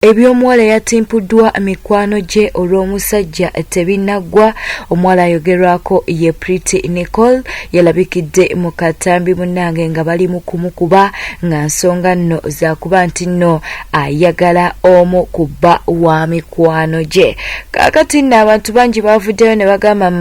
Eby'omuwala eyatimpuddwa mikwano gye olw'omusajja tebinnaggwa. Omuwala ayogerwako ye Pretty Nicole yalabikidde mu katambi munnange nga bali mu kumukuba nga nsonga nno zakuba nti nno ayagala omu ku bba wa mikwano gye. Kaakati nno abantu bangi baavuddeyo ne bagamba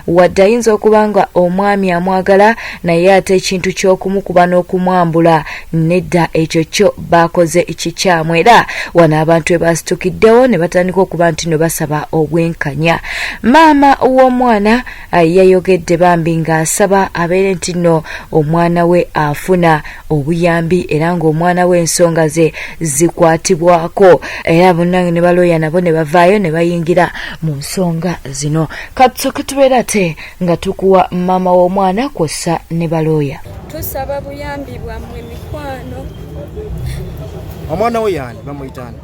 wadde ayinza okuba nga omwami amwagala naye ate ekintu ky'okumukuba n'okumwambula nedda ekyo kyo baakoze kikyamu. Era wano abantu we baasitukiddewo ne batandika okuba nti no basaba obwenkanya. Maama w'omwana yayogedde bambi ng'asaba abeere nti nno omwana we afuna obuyambi era ng'omwana we ensonga ze zikwatibwako. Era bonnange ne balooya nabo ne bavaayo ne bayingira mu nsonga zino. Katusooke tubeere ate nga tukuwa maama w'omwana kw'ossa ne balooya. Tusaba buyambi bwammwe mikwano. Omwana we yaani bamuyita ani?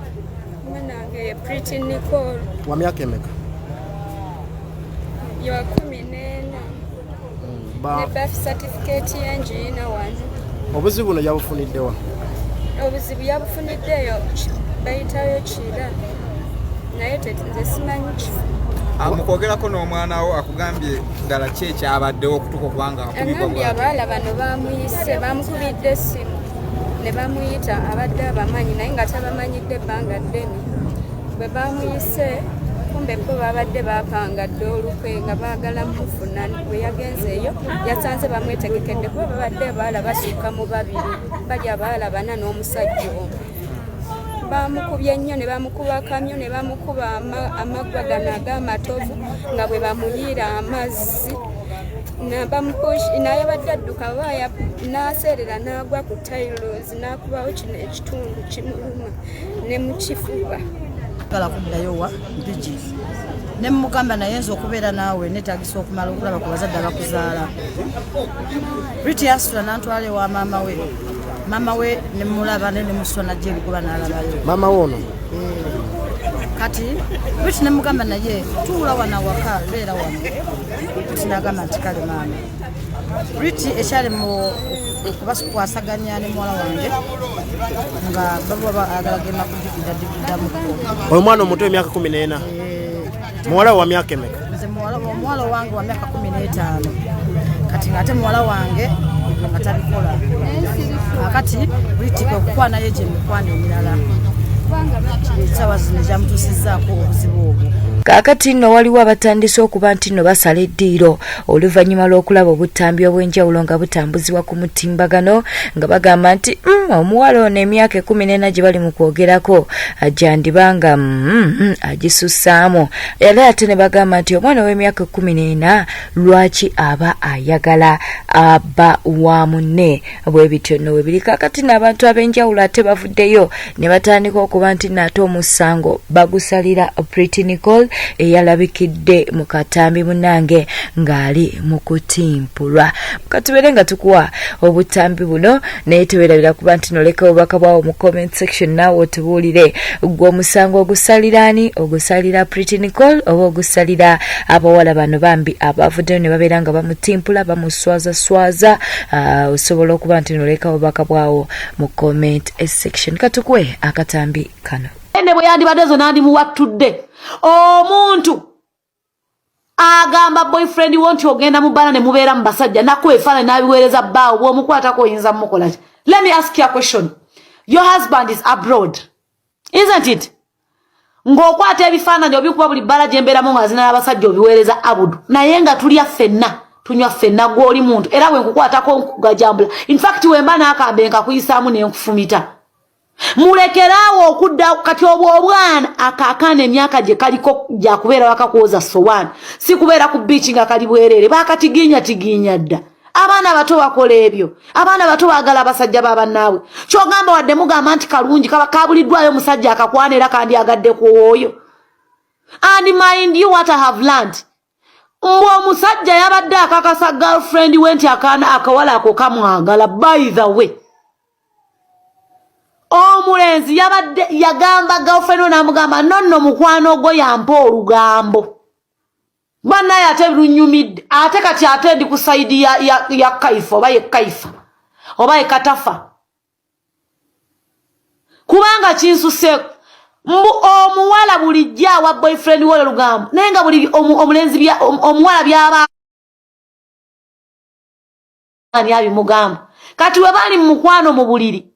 Omwana wange ye Pretty Nicole. Wa myaka emeka? Ya 14. Ne birth certificate ye ngiyina wano. Obuzibu buno yabufunidde wa? Obuzibu yabufuniddeyo bayitayo Kira, naye nze simanyi kifo. Mu kwogerako n'omwana wo akugambye ddala ki ekyabaddewo okutuuka okubanga akubibwa? Agambye abawala bano bamuyise, bamukubidde essimu ne bamuyita, abadde abamanyi naye nga tabamanyidde ebbanga ddene. Bwe bamuyise kumbe bo babadde bapanga dda olukwe nga baagala mufuna. Bwe yagenze eyo yasanze bamwetegekedde kuba babadde abawala basukka mu babiri, bali abawala bana n'omusajja omu. Bamukubye nnyo ne bamukuba kamyu ne bamukuba amaggwa gano ag'amatovu nga bwe bamuyiira amazzi, naye badde adduka n'aseerera n'agwa ku tiles n'akubawo kino ekitundu kimuluma ne mu kifuba. Kala kuddayo wa Mpigi ne mugamba naye nze okubeera naawe neetagisa okumala okulaba ku bazadde abakuzaala. Riti yasitula n'antwala ewa maama we, maama we ne mulaba naye ne musitula najja ebigoba n'alabayo maama we ono. Kati Riti ne mugamba naye tuula wano awaka, beera wano. Riti n'agamba nti kale maama. Riti ekyali mu okubakwasaganya ne muwala wange nga baba baagala genda kuddamuko. Oyo mwana omuto emyaka 14, muwala wa myaka emeka? Nze omuwala wange wa myaka 15. Kati ng'ate muwala wange ebyo nga tabikola. Akati Riti kwe kukwanayo gye mikwano emirala, essaawa zino gyamutuusizzaako obuzibu obwo. Kaakati nno waliwo abatandise okuba nti nno basala eddiiro oluvannyuma lw'okulaba obutambi obw'enjawulo nga butambuzibwa ku mutimbagano nga bagamba nti omuwala ono emyaka 14 gye bali mu kwogerako gyandibanga agisussaamu. Era ate ne bagamba nti omwana w'emyaka 14 lwaki aba ayagala abba wa munne? Bwe bityo nno we biri. Kaakati n'abantu ab'enjawulo ate bavuddeyo ne batandika okuba nti nno ate omusango bagusalira Pretty Nicole eyalabikidde mu katambi munnange ng'ali mu kutimpulwa. Katubeere nga tukuwa obutambi buno, naye teweerabira kuba nti noleka obubaka bwawo mu comment section naawe otubuulire gwe omusango ogusalira ani, ogusalira Pretty Nicole oba ogusalira abawala bano bambi abavuddeyo ne babeera nga bamutimpula bamuswazaswaza. Osobola okuba nti noleka obubaka bwawo mu comment section. Katukuwe akatambi kano. Ne bwe yandibadde zo nandimuwattudde. Omuntu agamba boyfriend wo nti ogenda mu bbala ne mubeera mu basajja nakuwa ebifaananyi n'abiweereza bbaawo, bw'omukwatako oyinza mumukola ki? Let me ask you a question. Your husband is abroad, isn't it? Ng'okwata ebifaananyi obikuba buli bbala gye mbeeramu nga zina n'abasajja obiweereza Abudu, naye nga tulya ffenna, tunywa ffenna, gw'oli muntu era bwe nkukwatako nkugajambula. In fact, wemba n'akambe nkakuyisaamu ne nkufumita. Mulekeraawo okudda kati obwo obwana akaakaana emyaka gye kaliko gyakubeera waka kwoza sowaani, si kubeera ku biiki nga kali bwereere. Baakatigiinya tigiinya dda. Abaana bato bakola ebyo. Abaana bato baagala abasajja ba bannaabwe. Kyogamba wadde mugamba nti kalungi kaba kabuliddwayo omusajja akakwana era kandyagadde ku oyo. And mind you, what I have learned, mbu omusajja yabadde akakasa girlfriend we nti akaana akawala ako kamwagala. By the way, omulenzi yabadde yagamba girlfriend we n'amugamba nonno mukwano gwo yampa olugambo bannaye ate lunyumidde. Ate kati ate ndi ku side ya Kaifa oba ye Kaifa oba ye Katafa, kubanga kinsuseeko. Mbu omuwala bulijjo awa boyfriend we olugambo, naye nga buli omulenzi omuwala byaba ani abimugamba. Kati we bali mu mukwano mu buliri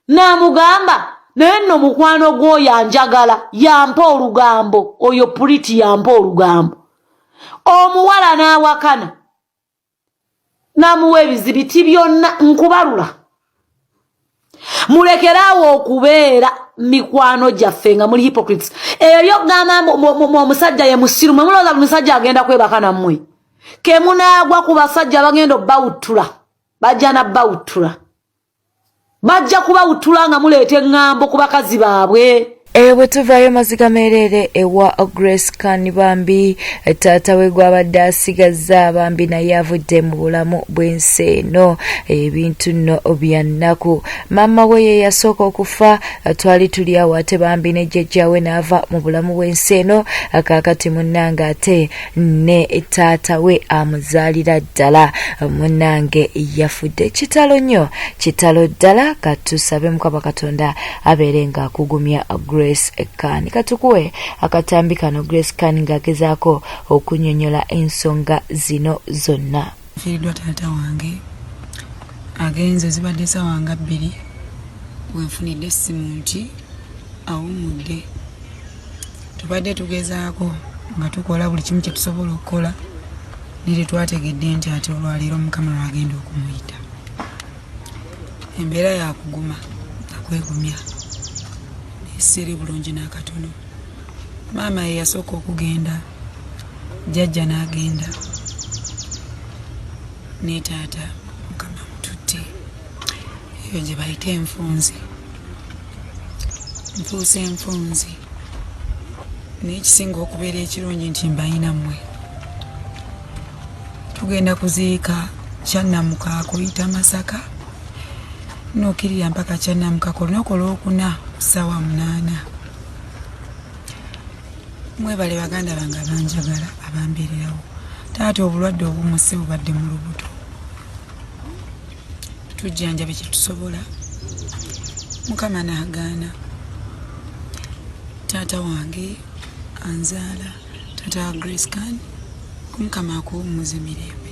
n'amugamba, naye nno mukwano gw'oyo anjagala yampa olugambo, oyo Puriti yampa olugambo. Omuwala n'awakana n'amuwa ebizibiti byonna. Nkubalula, mulekeraawo okubeera mikwano gyaffe nga muli hypocrites. Ebyo byokugamba omusajja ye musiru, mwe mulowooza buli musajja agenda kwebaka nammwe. Kemunaagwa ku basajja bagenda obbawuttula, bajja nabbawuttula, bajja kubawuttula nga muleeta eŋŋambo ku bakazi baabwe. Eyo bwe tuvaayo maziga meereere ewa Grace Khan. Bambi taata we gwabadde asigazza bambi naye avudde mu bulamu bw'ensi eno. Ebintu nno bya nnaku. Maama we ye yasooka okufa, twali tuli awo ate bambi ne jjajjaawe n'ava mu bulamu bw'ensi eno. Kaakati munnange ate ne taata we amuzaalira ddala munnange yafudde. Kitalo nnyo, kitalo ddala. Katusabe Mukama Katonda abeere ng'akugumya Grace Khan. Katukuwe akatambi kano, Grace Khan ng'agezaako okunyonyola ensonga zino zonna. Nfiiriddwa taata wange, agenze. Zibadde sawa nga 2 wenfunidde essimu nti awummudde. Tubadde tugezaako nga tukola buli kimu kyetusobola okukola, naye tetwategedde nti ate olwaleero Mukama lwagenda okumuyita. Embeera yakuguma nakwegumya, nesiri bulungi n'akatono. Maama ye yasooka okugenda, jjajja n'agenda, ne taata Mukama mututte. Eyo gye bayita enfunzi, nfuuse enfunzi, naye ekisinga okubeera ekirungi nti mbayina mmwe. Tugenda kuziika Kyannamukaaka, oyita Masaka nokkirira mpaka Kyannamukaaka olunaku olwokuna ku ssaawa 8. Mwebale baganda bange abanjagala, abambeererawo. Taata obulwadde obumuse bubadde mu lubuto, tujjanjabe kyetusobola, Mukama n'agaana. Taata wange anzaala, taata wa Grace Khan, Omukama akuwummuza emirembe,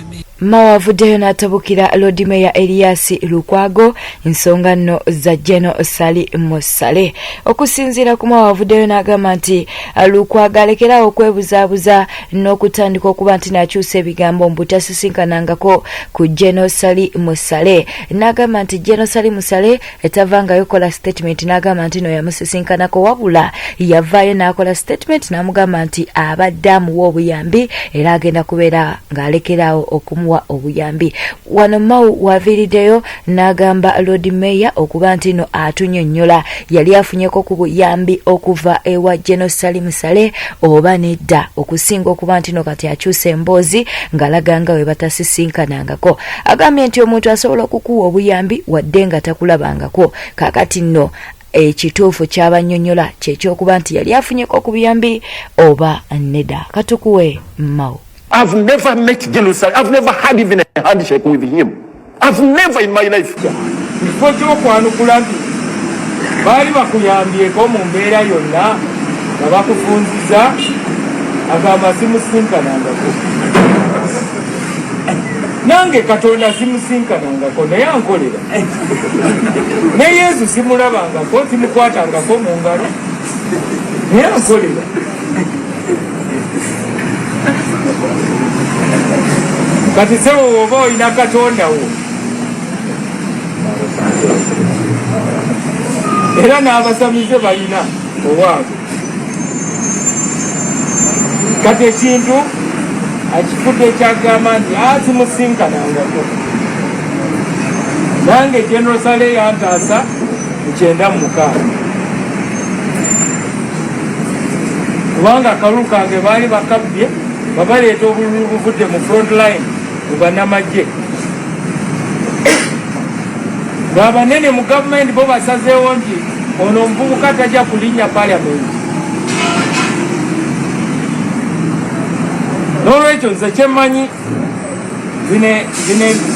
amen. Mao avuddeyo n'atabukira Lord Mayor Erias Lukwago, ensonga nno za General Ssali Musale. Okusinziira ku Mao, avuddeyo n'agamba nti Lukwago alekerawo okwebuzaabuza n'okutandika okuba nti n'akyusa ebigambo mbu tasisinkanangako ku General Ssali Musale, n'agamba nti General Ssali Musale tavangayo kola statement n'agamba nti no yamusisinkanako, wabula yavaayo n'akola statement n'amugamba nti abadde amuwa obuyambi era agenda kubeera ng'alekeraawo okumuwa obuyambi. Wano Mao waviiriddeyo n'agamba Lord Mayor okuba nti no atunyonnyola yali afunyeko ku buyambi okuva ewa General Ssali Musale oba nedda, okusinga okuba nti no kati akyusa emboozi ng'alaga nga we batasisinkanangako. Agambye nti omuntu asobola okukuwa obuyambi wadde nga takulabangako. Kaakati nno ekituufu kyabannyonnyola kyekyokuba nti yali afunyeko ku buyambi oba nedda. Katukuwe Mao. I've never met General Saleh. I've never had even a handshake with him. I've never in my life. Kifo ky'okwanukula nti baali bakuyambyeko mu mbeera yonna nga bakufunziza, agamba simusinkanangako. Nange Katonda simusinkanangako, naye ankolera. Ne Yesu simulabangako, simukwatangako mu ngalo, naye ankolera. Kati sebo, woba olina Katonda wo era n'abasamize balina owaabwe, kati ekintu akifudde ekyagamba nti asimusinkanangako. Nange General Saleh yantaasa mu 96, kubanga akalulu kange baali bakabbye nga baleeta obululu buvudde mu front line mu bannamagye, ng'abanene mu gavumenti bo basazeewo nti ono omuvubuka tajja kulinnya paliamenti. N'olwekyo nze kyemmanyi,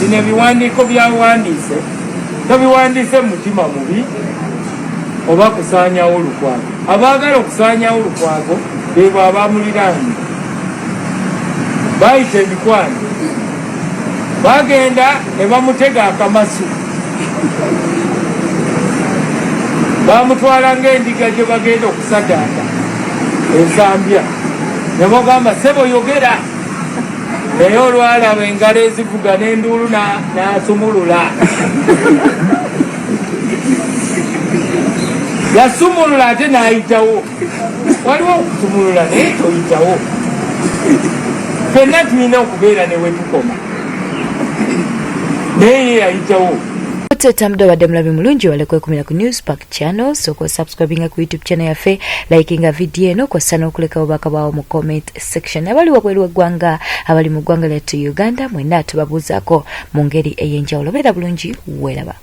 zino ebiwandiiko byawandiise tobiwandiise mu mutima mubi. oba kusaanyawo Lukwago. Abaagala okusaanyawo Lukwago beebo abamuliraanye bayita emikwano, bagenda ne bamutega akamasu, bamutwala ng'endiga gye bagenda okusadaaka ensambya, ne bagamba sebo yogera. Naye olwalaba engalo ezivuga n'enduulu n'asumulula, yasumulula ate n'ayitawo. Waliwo okusumulula naye toyitawo. Fenna tulina okubeera ne wetukoma, naye ye yayitawo. Otambudde obadde mulabi mulungi, wale kwekumira ku News Park channel. Sooka osubscribinga ku YouTube channel yaffe, likinga vidiyo eno, kwossa n'okuleka obubaka bwawo mu comment section. Abali wabweru w'eggwanga, abali mu ggwanga lyattu Uganda, mwenna tubabuuzaako mu ngeri ey'enjawulo. Beera bulungi, weeraba.